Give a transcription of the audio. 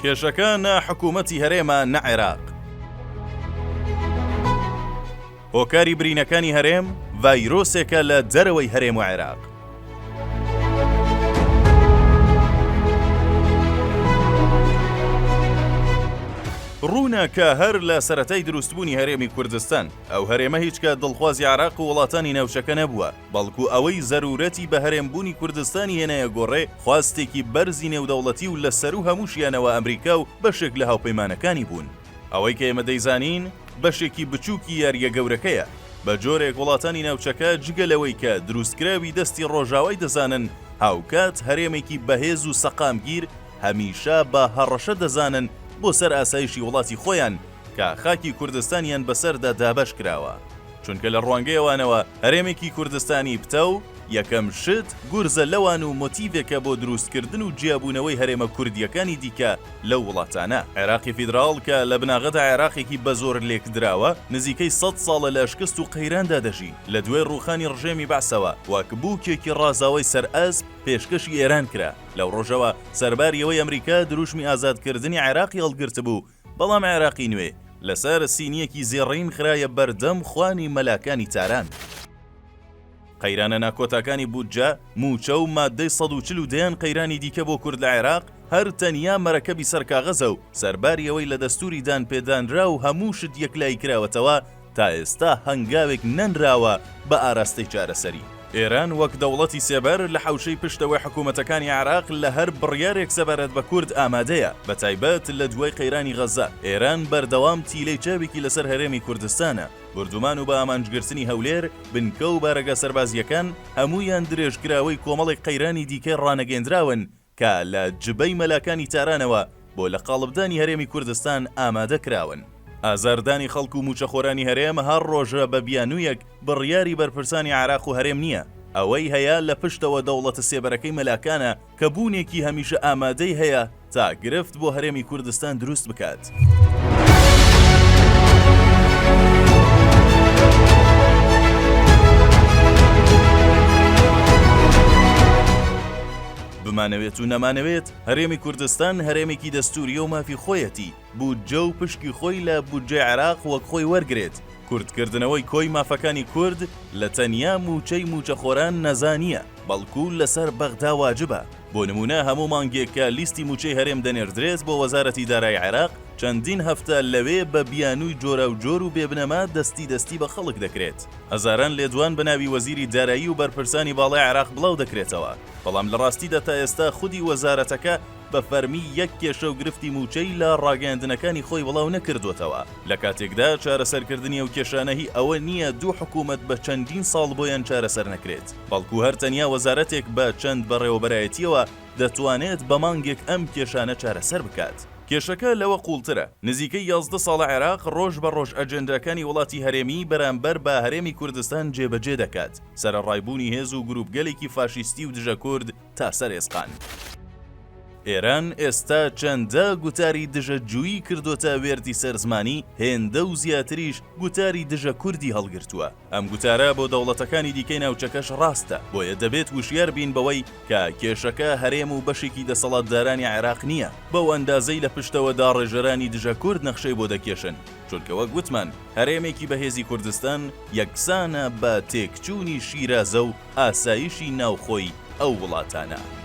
کێشەکە نە حکوومەتی هەرێمە نە عێراق. هۆکاری برینەکانی هەرێم ڤایرۆسێکە لە دەرەوەی هەرێم و عێراق. ڕوونە کە هەر لە سەرەتای دروستبوونی هەرێمی کوردستان، ئەو هەرێمە هیچ کات دڵخوازی عێراق و وڵاتانی ناوچەکە نەبووە، بەڵکو ئەوەی زەرورەتی بە هەرێمبوونی کوردستانی هێنایە گۆڕێ، خواستێکی بەرزی نێودەوڵەتی و لە سەروو هەمووشیانەوە ئەمریکا و بەشێک لە هاوپەیمانەکانی بوون. ئەوەی کە ئێمە دەیزانین بەشێکی بچووکی یارییە گەورەکەیە، بە جۆرێک وڵاتانی ناوچەکە جگە لەوەی کە دروستکراوی دەستی ڕۆژاوای دەزانن، هاوکات هەرێمێکی بەهێز و سەقامگیر هەمیشە بە هەڕەشە دەزانن بۆ سەر ئاسایشی وڵاتی خۆیان کە خاکی کوردستانیان بەسەردا دابەش کراوە. چونکە لە ڕوانگەی ئەوانەوە هەرێمێکی کوردستانی پتەو یەکەم شت گورزە لەوان و مۆتیڤێکە بۆ دروستکردن و جیابوونەوەی هەرێمە کوردییەکانی دیکە لەو وڵاتانە. عێراقی فیدراڵ کە لە بناغەدا عێراقێکی بەزۆر لێکدراوە، نزیکەی سەد ساڵە لە شکست و قەیراندا دەژی، لە دوای ڕووخانی ڕژێمی بەعسەوە وەک بووکێکی ڕازاوەی سەر ئەسپ پێشکەشی ئێران کرا. لەو ڕۆژەوە سەرباری ئەوەی ئەمریکا دروشمی ئازادکردنی عێراقی هەڵگرتبوو، بەڵام عێراقی نوێ لەسەر سینییەکی زێڕین خرایە بەردەم خوانی مەلاکانی تاران. قەیرانە ناکۆتاکانی بودجە، مووچە و ماددەی 140 و دەیان قەیرانی دیکە بۆ کورد لە عێراق هەر تەنیا مەرەکەبی سەر کاغەزە و سەرباری ئەوەی لە دەستووری دانپێدانراو هەموو شت یەکلایی کراوەتەوە، تا ئێستا هەنگاوێک نەنراوە بە ئاراستەی چارەسەری. ئێران وەک دەوڵەتی سێبەر لە حەوشەی پشتەوەی حکوومەتەکانی عێراق لە هەر بڕیارێک سەبارەت بە کورد ئامادەیە، بە تایبەت لە دوای قەیرانی غەززە، ئێران بەردەوام تیلەی چاوێکی لەسەر هەرێمی کوردستانە. بوردومان و بە ئامانجگرتنی هەولێر، بنکە و بارەگا سەربازییەکان هەموویان درێژکراوەی کۆمەڵێک قەیرانی دیکەی ڕانەگەیندراون کە لە جبەی مەلاکانی تارانەوە بۆ لە قاڵبدانی هەرێمی کوردستان ئامادە کراون. ئازاردانی خەڵک و مووچەخۆرانی هەرێم هەر ڕۆژە بە بیانوویەک بڕیاری بەرپرسانی عێراق و هەرێم نییە، ئەوەی هەیە لە پشتەوە دەوڵەتە سێبەرەکەی مەلاکانە کە بوونێکی هەمیشە ئامادەی هەیە تا گرفت بۆ هەرێمی کوردستان دروست بکات. بمانەوێت و نەمانەوێت هەرێمی کوردستان هەرێمێکی دەستوریە و مافی خۆیەتی بودجە و پشکی خۆی لە بودجەی عێراق وەک خۆی وەرگرێت، کورتکردنەوەی کۆی مافەکانی کورد لە تەنیا مووچەی مووچەخۆران نەزا نییە، بەڵکو لەسەر بەغدا واجبە. بۆ نموونە هەموو مانگێک کە لیستی مووچەی هەرێم دەنێردرێت بۆ وەزارەتی دارایی عێراق، چەندین هەفتە لەوێ بە بیانووی جۆراوجۆر و بێ بنەما دەستی دەستی بە خەڵک دەکرێت. هەزاران لێدوان بە ناوی وەزیری دارایی و بەرپرسانی باڵای عێراق بڵاو دەکرێتەوە، بەڵام لە ڕاستیدا تا ئێستا خودی وەزارەتەکە بە فەرمی یەک کێشە و گرفتی مووچەی لە ڕاگەیاندنەکانی خۆی بڵاو نەکردووەتەوە، لە کاتێکدا چارەسەرکردنی ئەو کێشانە هی ئەوە نییە دوو حکوومەت بە چەندین ساڵ بۆیان چارەسەر نەکرێت، بەڵکو هەر تەنیا وەزارەتێک بە چەند بەڕێوەبەرایەتییەوە دەتوانێت بە مانگێک ئەم کێشانە چارەسەر بکات. کێشەکە لەوە قووڵترە، نزیکەی 11 ساڵە عێراق ڕۆژ بە ڕۆژ ئەجێنداکانی وڵاتی هەرێمی بەرامبەر بە هەرێمی کوردستان جێبەجێ دەکات، سەرەڕای بوونی هێز و گرووپگەلێکی فاشیستی و دژە کورد تا سەر ئێسقان. ئێران ئێستا چەندە گوتاری دژە جووی کردۆتە وێردی سەر زمانی، هێندە و زیاتریش گوتاری دژە کوردی هەڵگرتووە. ئەم گوتارە بۆ دەوڵەتەکانی دیکەی ناوچەکەش ڕاستە، بۆیە دەبێت وشیار بین بەوەی کە کێشەکە هەرێم و بەشێکی دەسەڵاتدارانی عێراق نییە، بەو ئەندازەی لە پشتەوە داڕێژەرانی دژە کورد نەخشەی بۆ دەکێشن، چونکە وەک وتمان هەرێمێکی بەهێزی کوردستان یەکسانە بە تێکچوونی شیرازە و ئاسایشی ناوخۆی ئەو وڵاتانە.